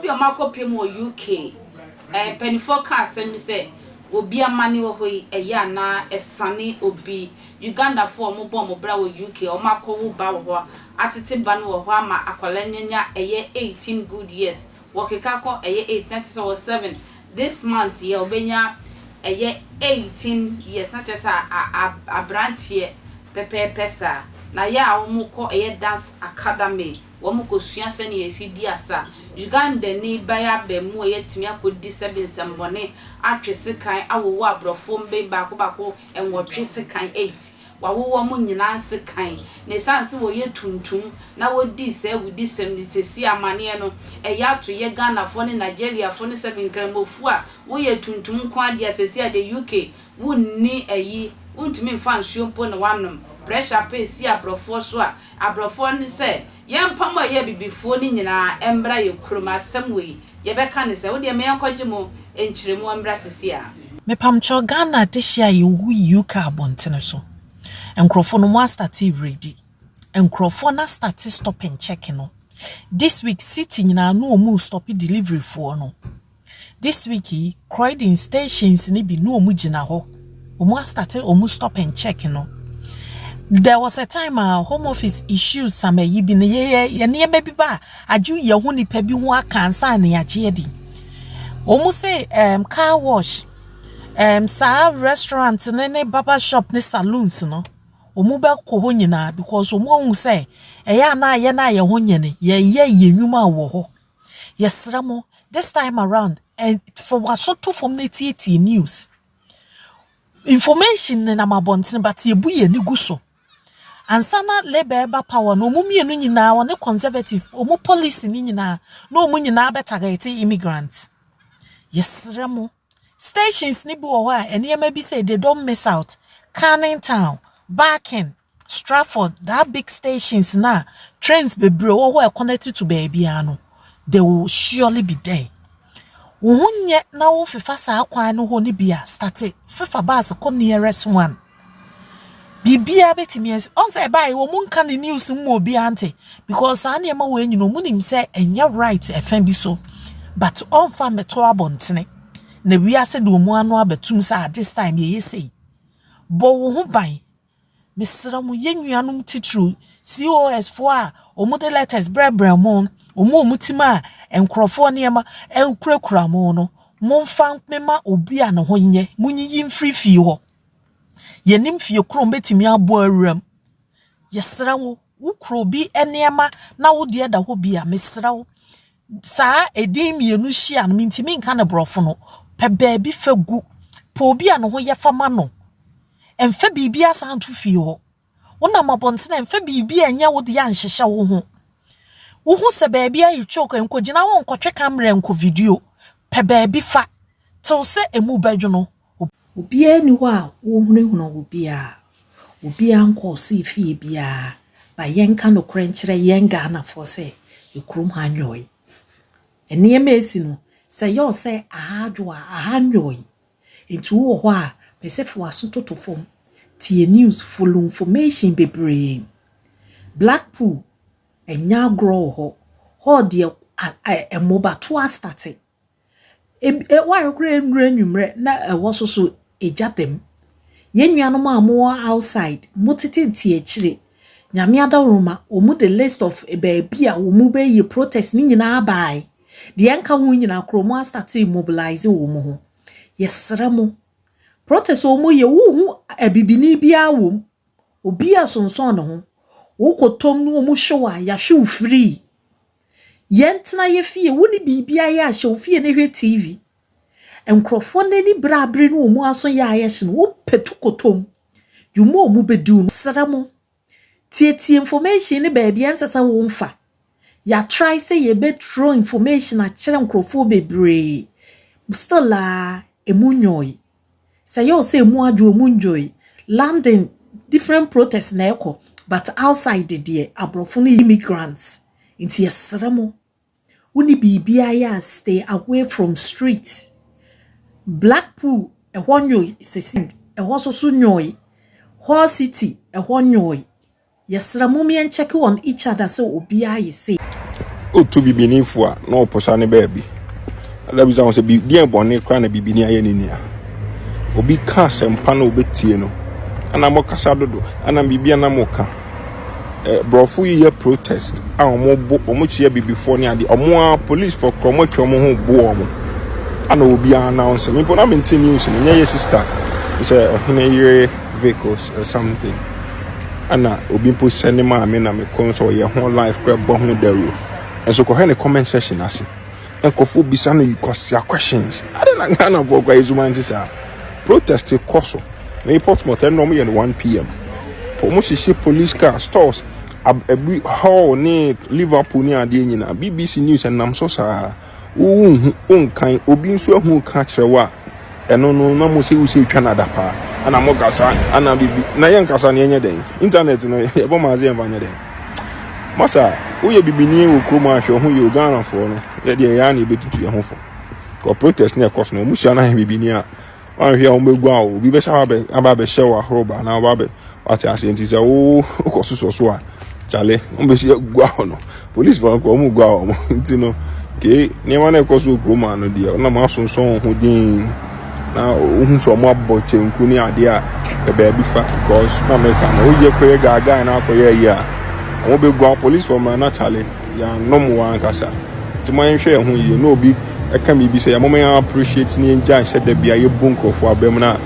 bi a wɔn akɔpie mu wɔ UK. Mpanimfoɔ ka asɛm bi sɛ obi amane wɔ hɔ yi ɛyɛ anaa ɛsane obi. Ugandafoɔ a wɔbɔ wɔn bra wɔ UK, wɔn akɔwo ba wɔ hɔ, atete ba no wɔ hɔ ama akwadaa no anya ɛyɛ 18 good years. Wɔkeka kɔ ɛyɛ 8 na kyerɛ sɛ wɔ 7 this month yɛ ɔbɛnya ɛyɛ 18 years, na kyerɛ sɛ aberanteɛ pɛpɛɛpɛ saa. Na yɛ a wɔn kɔ ɛyɛ dance academy, wɔn kɔ sua sɛnea yɛsi di asa. Uganda ni bɛyɛ abɛmu a yɛtumi akɔdi sɛbi nsɛmbɔne, atwe sekan awowɔ aborɔfo mbe baako baako 8 sekan, 8 wawowɔ mo nyinaa sekan. Na esan sɛ wɔyɛ tuntum na wɔdi sɛ wodi sɛm ne sɛsi amanneɛ no ɛyɛ ato yɛ Ghanafoɔ ne Nigeriafoɔ ne sɛbi nkramofoɔ a woyɛ tuntum nko adeɛ a sɛsi a de UK wonni ayi, wontumi mfa nsuo mpo na wanom. Pressure pɛ esi aborɔfoɔ so a aborɔfoɔ ne sɛ yɛn mpam a ɛyɛ bibifoɔ no nyinaa mmra yɛ kurom. Asɛm wei yɛbɛka ne sɛ wodeɛ ma yɛnkɔgye mo nkyerɛmu mmra sisi a. Mepamkyɛw, Ghana adehye a yɛwɔ UK abɔntene so, nkurɔfoɔ no mo astart ready. Nkurɔfoɔ no astart stop and check no this week. City nyinaa no ɔmu stop delivery foɔ no this week yi. Croydon stations ne bi no ɔmu gyina hɔ, ɔmu astart ɔmu stop and check no. There was a time a Home Office issues some ayi bi no, yɛ yɛ nneɛma bi ba a agye yɛ ho nipa bi ho aka ansa na yɛagye adi. Wɔn sɛ car wash, saa restaurant ne barber shop ne saloons no, wɔn bɛkɔ hɔ nyinaa because wɔn ahu sɛ ɛyɛ anaa yɛ na yɛ ho nyɛ no yɛyɛ yɛ nnwuma wɔ hɔ. Yɛsrɛ mo, this time around and for waso to fam na tietie news information nenam abɔntene, but yɛbu yɛn ani gu so. Ansa na Labour ɛba power no, wɔn mmienu nyinaa, wɔne Conservative, wɔn policy ne nyinaa na wɔn nyinaa bɛtarget immigrants. Yɛsrɛ mo, stations ne bi wɔ hɔ a nneɛma bi sɛ they don't miss out. Canning Town, Barking, Stratford, that big stations na trains bebree wɔ hɔ a connected to baabiara no, they will surely be there. Wo ho nyɛ na wo fefa saa kwan no hɔ no bi a, start fefa bus kɔ nearest one. Biribiara bɛtumi asi ɔn sɛ ɛbaa wɔn mu nka ne news mu obiara nte because saa nneɛma wɔ nyina wɔn nim sɛ ɛnyɛ right ɛfɛn bi so, but ɔnfa mmɛto abɔntene na wiase de wɔn ano abɛtum sɛ at this time yɛyɛ sei. Bɔ wo ho ban, mesrɛ mo. Yɛn nuanom titiri COS foɔ a wɔn de letters brɛbrɛ mo, wɔn a wɔn ti mu a nkurɔfoɔ nneɛma nkurakura mo no, momfa mema obi a ne ho nyɛ. Monyiyi mfiri fie hɔ. Yɛnim fie kurom bɛtumi abɔ awuram. Yɛsrɛ wo, wo kuro bi nneɛma na wo deɛ da hɔ bi a, mesrɛ wo, saa edin mmienu hyia no, mintimi nka ne borɔfo no. Pɛ baabi fa gu, pɛ obi a ne ho yɛ fama no. Mfa biribi asan nto fie hɔ. Wonam abɔntene, mfa biribi a ɛnyɛ wo deɛ anhyehyɛ wo ho. Wohu sɛ baabi ayɛ choke, nkɔgyina hɔ nkɔtwe camera nkɔ video. Pɛ baabi fa tew sɛ emu bɛdwo no. Obiara ni hɔ a wɔhunahuna obiara. Obiara nkɔɔ fie biara ba. Yɛnka nokorɛ nkyerɛ yɛn Ghanafoɔ sɛ ekurom ha nwɔe. Nneɛma esi no sɛ yɛ sɛ aha adwo a, aha nwɔe. Nti wowɔ hɔ a pɛ sɛ fa w'aso toto fam tie news, follow information bebree. Blackpool ɛnyɛ agorɔ wɔ hɔ. Hɔ deɛ mmobatoa astart. Wayɛ koraa nnura anwummerɛ na ɛwɔ so so egya dam. Yɛn nuanom a mowɔ outside, motete te akyire, Nyame adaworoma, wɔn de list of baabi a wɔn bɛyɛ protest ne nyinaa bae. Deɛ nka ho nyinaa koro mo astart mobilize wɔn ho. Yɛsrɛ mo, protest a wɔn yɛ, wohu abibini biara wɔ mu, obi a sonson ne ho. Wokɔtɔm no wɔn hwɛ wo a, yɛahwɛ wo free. Yɛntena yɛ fie, wo ne biribi ayɛ ahyɛ wo fie ne hwɛ TV. Nkurɔfoɔ n'ani bere abere ne wɔn aso yɛ ayɛ hye no, wopɛtu kɔtɔm. Dwuma a wɔn bɛdi no, srɛ mo, tietie information ne baabi a ɛnsɛ sɛ wɔmfa. Yɛatry sɛ yɛbɛturo information akyerɛ nkurɔfoɔ bebree. Still a, emu nyɔe. Sɛ yɛ sɛ emu adwo, emu ndwoe. London, different protest na ɛkɔ, but outside deɛ, aborɔfo no immigrants. Nti yɛsrɛ mo, wo ne biribi ayɛ a, stay away from street. Blackpool ɛhɔ nyoe sisi, ɛhɔ nso so nyoe. Hull City ɛhɔ nyoe. Yɛsrɛ mo, yɛn check on each other sɛ obiara yɛ safe. Otu bibini fo a na ɔposa ne baabi. Ada bisa ho sɛ deɛn bɔne koraa na bibini ayɛ ne nua. Obi ka asɛmpa na obetie no. Ana mo kasa dodo, ana biribi ana mo ka. Eh, borɔfo yi yɛ protest a wɔn bo wɔn kyia bibifoɔ ne adeɛ. Wɔn a police fo korɔ wɔn atwa wɔn ho bo wɔn. Ana obi announce. Me mpo na mente news no nyɛ yɛ sister. Sɛ ɔhene yere vehicles or something. Ana obi mpo sɛ ne maame na mekɔ nso ɔyɛ ho live kora bɔ ho dawuro. Nso kɔhwɛ ne comment section ase. Nkurɔfoɔ bisa no kwasia questions. Ade na Ghanafoɔ kora yɛsuma nte saa. Protest kɔ so. Na Portsmouth ɛno wɔn yɛ no 1 pm. Wɔn hyehyɛ police car stores ab hall ne Liverpool ne adeɛ nyinaa. BBC News ɛnam so saa. Wonhu wonkan obi nso ahu ka kyerɛ wo a ɛno no na mo sɛ wo sɛ twa no adapaa ana mo kasa ana bibi na yɛn kasa no yɛnyɛ dɛn internet no yɛbɔ ma ase yɛmfa nyɛ dɛn masa woyɛ bibini wɔ kurom ahwɛ ho yɛ Ghanafoɔ no yɛdeɛ yɛa na yɛbɛtutu yɛn ho fo kɔ protest ne ɛkɔ so no ɔmo hyia no ayɛ bibini a wanhwɛ a wɔbɛgu a obi bɛhyɛ aba abɛhyɛ wɔ ahorow ba anaa ɔba abɛ wate aseɛ nti sɛ wo wokɔ sosɔ so a kyale wɔn bɛsi agu ahɔ no police fɔ nkɔ wɔn gu ahɔ mo nti no kee nneɛma no ɛkɔ so wɔ kurom ano deɛ ɔnam asonsɔn ho din na ohun sɛ wɔn abɔ kyenku ne adeɛ a pɛ baabi fa because na mɛka no woyɛ kɔyɛ gaagaa na akɔyɛ ayi a wɔn bɛgu ahɔ police fɔ mmerɛ na kyale yɛanom wɔn ankasa nti mo yɛnhwɛ yɛn ho yie na obi ɛka biribi sɛ yɛn yɛn appreciate ne yɛn gya nhyɛ da bi a yɛbu nkurɔfoɔ abam na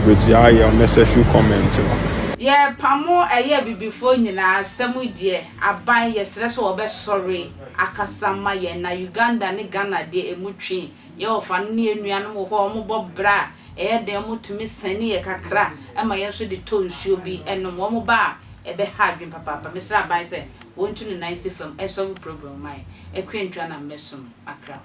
bɛti ayɛ unnecessary comment no. Yɛpamo ɛyɛ bibifoɔ nyinaa asɛm deɛ aban yɛsrɛ sɛ wɔbɛsɔre akasa ma yɛn na Uganda ne Ghana deɛ emu twe yɛwɔ no ne yɛn nuanom wɔ hɔ a wɔbɔ bra a ɛyɛ den wɔtumi sɛne yɛ kakra ɛma yɛn nso de tɔ nsuo bi ɛnom wɔn ba a ɛbɛha adwene papaapa. Mesrɛ aban sɛ wɔntu ne nan si fam ɛsolve problem ma yɛn. Akua Ntua na mmɛsom Accra.